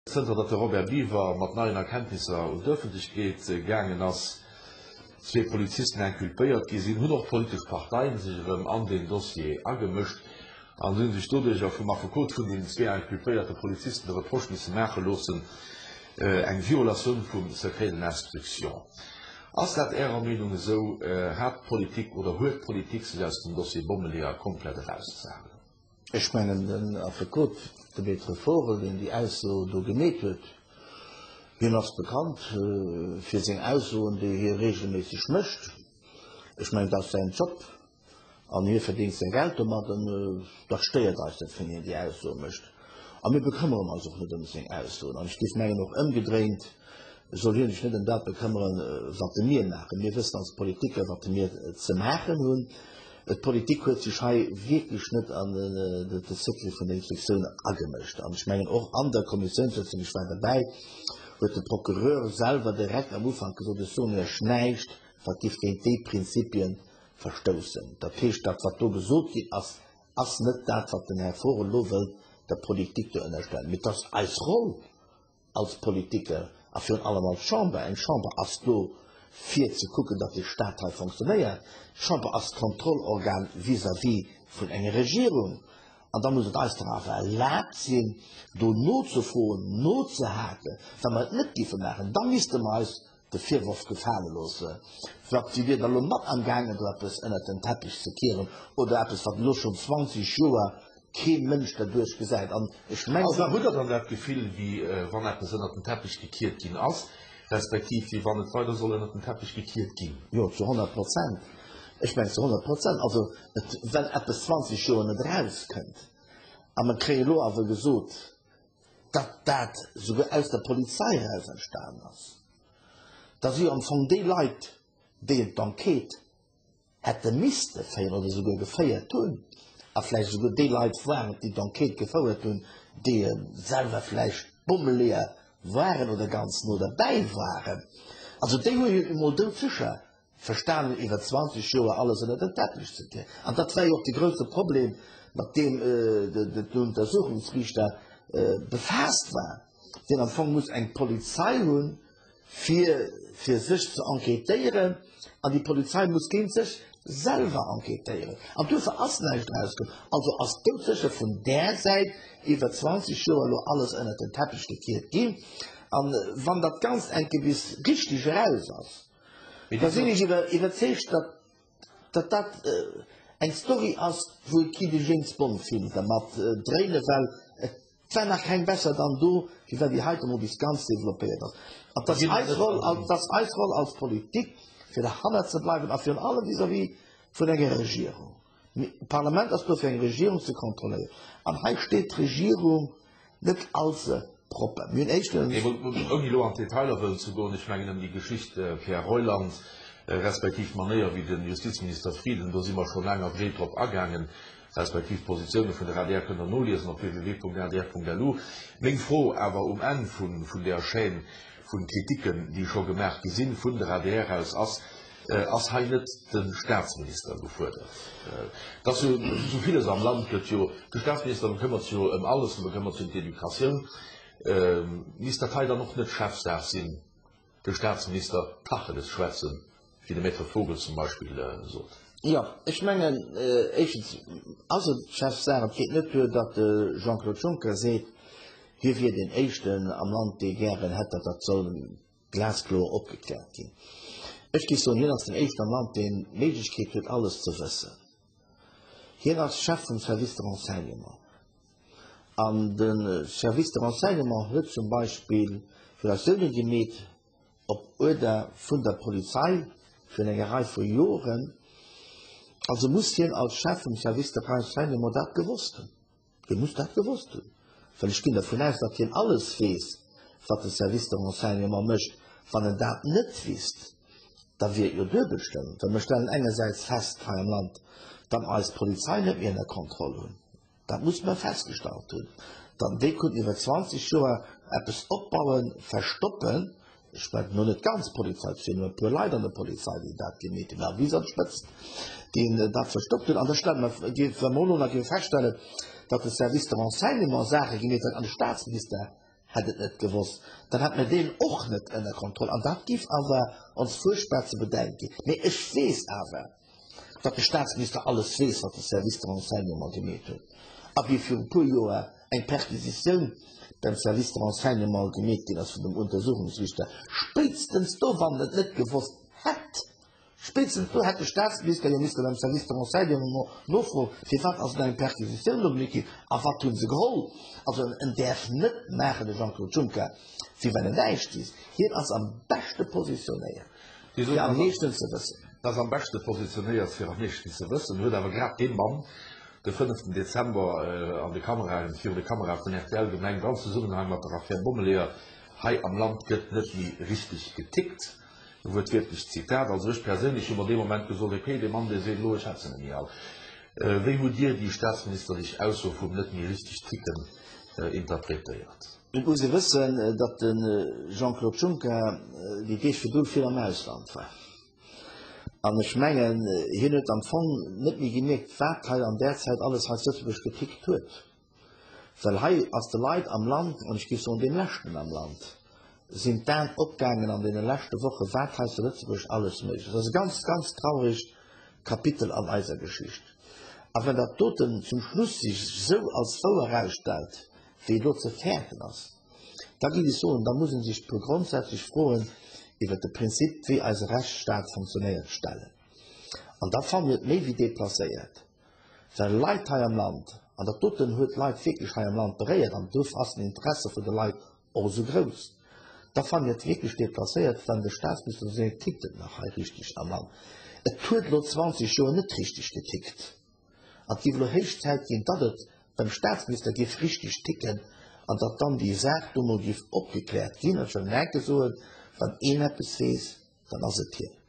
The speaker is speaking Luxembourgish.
Zënter datt de Robert Biever mat neien Erkenntnisser un d'Ëffentlechkeet gaangen ass, zwee Polizisten inculpéiert gi sinn, hunn och d'politesch Parteien sech erëm an deen Dossier agemëscht an hunn sech doduercher vum Affekot vun den zwee inculpéierte Polizisten de Reproche misse maache loossen, eng Violatioun vum Secret de l'instruction. Ass dat Ärer Meenung esou? Hat d'Politik oder huet d'Politik sech aus dem Dossier Bommeleeër komplett erauszehalen? Ech mengen, den Affekot, de Maître Vogel, deen déi Ausso do gemeet huet, hien ass bekannt fir seng Aussoen, déi hie regelméisseg mécht. Ech mengen, dat ass säin Job an hie verdéngt säi Geld domat an dat stéiert eis net, wann hien déi Aussoe mécht. A mir bekëmmeren eis och net ëm seng Aussoen. An ech géif mengen, och ëmgedréint soll hie sech net ëm dat bekëmmeren, wat mir maachen. Mir wëssen als Politiker, wat mir ze maachen hunn. D'Politik huet sech hei wierklech net an de Secret vun der Instruktioun agemëscht. An ech mengen och an der Kommissiounssëtzung, ech war derbäi, huet de Procureur selwer direkt am Ufank gesot, ech soen Iech näischt, wat géif géint déi Prinzipie verstoussen. Dat heescht, dat wat do gesot ginn ass, ass net dat, wat den Här Vogel elo wëllt der Politik do ënnerstellen. Mee et ass eis Roll, als Politiker a virun allem als Chamber, eng Chamber ass do fir ze kucken, datt de Stat hei fonctionnéiert, d'Chamber ass d'Kontrollorgan vis-à-vis vun enger Regierung, an da muss et eis dach awer erlaabt sinn, do nozefroen, nozehaken. Wa mer et net géife maachen, da misste mer eis de Virworf gefale loosse, wat si wier da lo mat am gaangen do eppes ënnert den Teppich ze kieren oder eppes wat elo schonn 20 Joer kee Mënsch derduerch gesäit. An ech mengen. Also hutt Der dann dat Gefill, wéi wann eppes ënnert den Teppich gekiert ginn ass, respektiv wéi wann et weider soll ënnert den Teppich gekiert ginn? Jo, zu 100 Prozent. Ech mengen zu 100 Prozent. Also et, wann eppes 20 Joer net erauskënnt a mer kréie elo awer gesot, datt dat souguer aus der Polizei eraus entstanen ass, da si jo am Fong déi Leit, déi d'Enquête hätte misste féieren oder souguer geféiert hunn, a vläicht souguer déi Leit waren, déi d'Enquête gefouert hunn, déi selwer vläicht Bommeleeër waren oder ganz no derbäi waren. Also déi hu jo emol doudsécher verstanen, iwwer 20 Joer alles ënner den Teppich ze kieren. An dat war jo och de grouse Problem, mat deem den Untersuchungsriichter befaasst war, deen am Fong muss eng Polizei hunn, fir fir sech ze enquêtéieren, an déi Polizei muss géint sech selwer enquêtéieren. An duerfir ass näischt erauskomm. Also ass doudsécher vun där Säit iwwer 20 Joer elo alles ënnert den Teppich gekiert ginn. An wann dat Ganzt eng Kéier bis richteg eraus ass, da sinn ech iwwerzeegt, datt datt dat eng Story ass, wou ee kinnt e James Bond Film dermat dréinen, well et war nach keng besser dann do, wéi well déi heite mol bis ganz developpéiert ass. An et ass eis Roll, et ass eis Roll als Politik, fir derhannert ze bleiwen a virun allem vis-à-vis vun enger Regierung. D'Parlament ass do fir eng Regierung ze kontrolléieren. An hei steet d'Regierung net allze propper. Mir hunn éischtens. Ouni elo an d'Detailer wëllen ze goen, ech mengen ëm déi Geschicht Pierre Reuland, respektiv d'Manéier wéi de Justizminister Frieden, do si mer scho laang a breet drop agaangen, respektiv d'Positioune vun der adr kënnt Der noliesen op www.adr.lu. Meng Fro awer um Enn vun där Chaîne vu Kritiken, déi scho gemaach gi sinn vun der adr aus, ass, Ass hei net de Staatsminister gefuerdert? Et ass jo esou villes am Land gëtt jo, de Staatsminister bekëmmert sech jo ëm alles, en bekëmmert sech ëm d'Educatioun. Misst dat hei dann och net Chefsaach sinn, de Staatsminister Tacheles schwätzen, wéi de Maître Vogel zum Beispill sot? Jo, ech mengen, éischtens ass et Chefsaach. Et geet net duer, datt de Jean-Claude Juncker seet, hie wier deen éischten am Land, dee gären hätt, datt dat soll glaskloer opgekläert ginn. Ech géif soen, hien ass den éischten am Land, deen d'Méiglechkeet huet, alles ze wëssen. Hien ass Chef vum Service de renseignement. An de Service de renseignement huet zum Beispill Violatiounen gemeet op Uerder vun der Polizei virun enger Rei vu Joren. Also muss hien als Chef vum Service de renseignement dat gewosst hunn. Hie muss dat gewosst hunn, well ech ginn dervun aus, datt hien alles weess, wat de Service de renseignement mécht. Wann en dat net wisst, da wier et jo duebel schlëmm, well mir stellen engersäits fest hei am Land, datt mer eis Polizei net méi ënner Kontroll hunn. Dat musse mer festgestallt hunn, datt déi konnten iwwer 20 Joer eppes opbauen, verstoppen, Ech mengen elo net d'ganz Polizei, et sinn nëmme e puer Leit an der Polizei, déi dat gemeet hunn, awer bis an d'Spëtzt, déi dat verstoppt hunn. An da stelle mer, wa mer elo nach géife feststellen, datt de Service de renseignement Saache gemeet huet an de Staatsminister. hätt et net gewosst, dann hätt mir deen och net ënner Kontroll an dat géif awer ons fuerchtbar ze bedenke ginn. Mee ech weess awer, datt de Staatsminister alles weess, wat de Service de renseignement gemeet huet a wéi viru puer Joer eng Perquisitioun beim Service de renseignement gemeet ginn ass vun dem Untersuchungsriichter, spéitstens do, wann en et net gewosst hätt, Spéitstens do hätt de Staatsminister jo misste beim Service de renseignement nofroen, firwat ass et eng Perquisitioun do gemeet ginn a wat hu se geholl. Also en däerf net maachen, de Jean-Claude Juncker, wéi wann en näischt wiisst. Hien ass am beschte positionéiert, fir am meeschten ze wëssen. Ass am beschte positionéiert, fir am meeschten ze wëssen, huet awer grad dee Mann de fënneften Dezember an de Kameraen, virun de Kamerae vun rtl gemengt, am Zesummenhang mat der Affär Bommeleeër, hei am Land gëtt net méi richteg getickt. Wuertwiertlech Zitat, Also ech perséinlech hu mer dee Moment gesot, okay, dee Mann dee seet elo, ech hätt se net méi all. Wéi hutt Dir déi staatsministerlech Ausso vum net méi richteg ticken interpretéiert? Et muss ee wëssen, datt de Jean-Claude Juncker déi Deeg virdru vill am Ausland war. An ech mengen, hien huet am Fong net méi gemierkt, wat hei an där Zäit alles hei zu Lëtzebuerg getickt huet. Well hei ass de Leit am Land, an ech géif soen deem leschten am Land, sinn d'Aen opgaangen an deene leschte Woche wat hei zu Lëtzebuerg alles méiglech ass. Dat ass e ganz, ganz trauregt Kapitel an eiser Geschicht. A wenn dat doten zum Schluss sech esou als wouer erausstellt, wéi et elo ze fäerten ass, da géif ech soen, da muss ee sech e puer grondsätzlech Froen iwwert de Prinzip, wéi eise Rechtsstaat funktionéiert, stellen. An da fannen ech et méi wéi déplacéiert, Well Leit hei am Land, an dat doten huet d'Leit wierklech hei am Land beréiert an duerfir ass den Interesse vun de Leit och esou grouss, da fannen ech et wierklech déplacéiert, wann de Statsminister seet, tickt et nach hei richteg am Land. Et huet elo 20 Joer net richteg getickt an et géif elo héich Zäit ginn, datt et beim Statsminister géif richteg ticken an datt dann déi Saach do mol géif opgekläert ginn. An ech wëll nach eng Kéier soen, wann een eppes weess, dann ass et hien.